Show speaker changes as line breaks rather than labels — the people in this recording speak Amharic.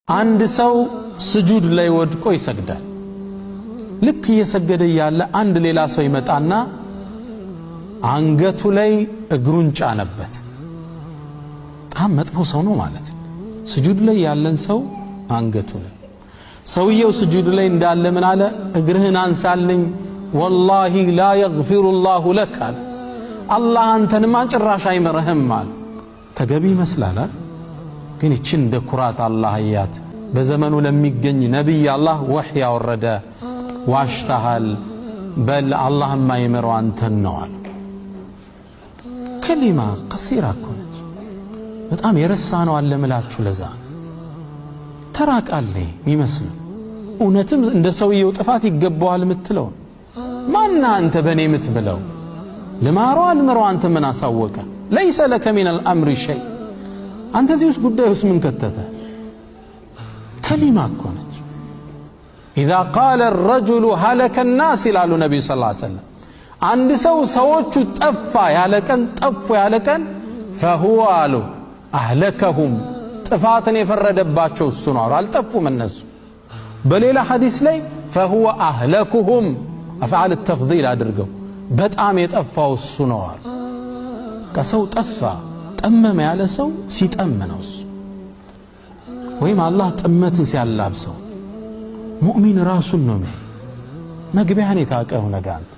አንድ ሰው ስጁድ ላይ ወድቆ ይሰግዳል። ልክ እየሰገደ እያለ አንድ ሌላ ሰው ይመጣና አንገቱ ላይ እግሩን ጫነበት። በጣም መጥፎ ሰው ነው ማለት ነው። ስጁድ ላይ ያለን ሰው አንገቱ ላይ ሰውየው ስጁድ ላይ እንዳለ ምን አለ? እግርህን አንሳልኝ፣ والله لا يغفر الله لك አለ። አላህ አንተንማ ጭራሽ አይምርህም አለ። ተገቢ ይመስላል፣ ግን ይችን እንደ ኩራት አላህ እያት። በዘመኑ ለሚገኝ ነቢይ አላህ ወህይ ያወረደ ዋሽተሃል፣ በል አላህ የማይምረው አንተን ነው አለ። ከሊማ ቀሲራ እኮ ነች። በጣም የረሳ ነው አለ ምላችሁ። ለዛ ተራ ቃል የሚመስል እውነትም እንደ ሰውየው ጥፋት ይገባዋል የምትለው ማና አንተ በእኔ የምትብለው ልማሮ አልምረው አንተ ምን አሳወቀ? ለይሰ ለከ ሚነል አምሪ ሸይ፣ አንተ እዚህ ውስጥ ጉዳይ ውስጥ ምን ከተተ? ከሊማ እኮ ነች። ኢዛ ቃለ ረጁሉ ሀለከ ናስ ይላሉ ነቢዩ ሰለላሁ ዐለይሂ ወሰለም። አንድ ሰው ሰዎቹ ጠፋ ያለ ቀን፣ ጠፉ ያለ ቀን፣ ፈሁወ አሉ አህለከሁም፣ ጥፋትን የፈረደባቸው እሱ ነው አሉ። አልጠፉም እነሱ። በሌላ ሐዲስ ላይ ፈሁወ አህለኩሁም፣ አፍዓል ተፍዲል አድርገው በጣም የጠፋው እሱ ነው አሉ። ከሰው ጠፋ ጠመመ ያለ ሰው ሲጠም ነው እሱ፣ ወይም አላህ ጥመትን ሲያላብሰው። ሙእሚን ራሱን ነው። መግቢያን የታቀው ነገ አንተ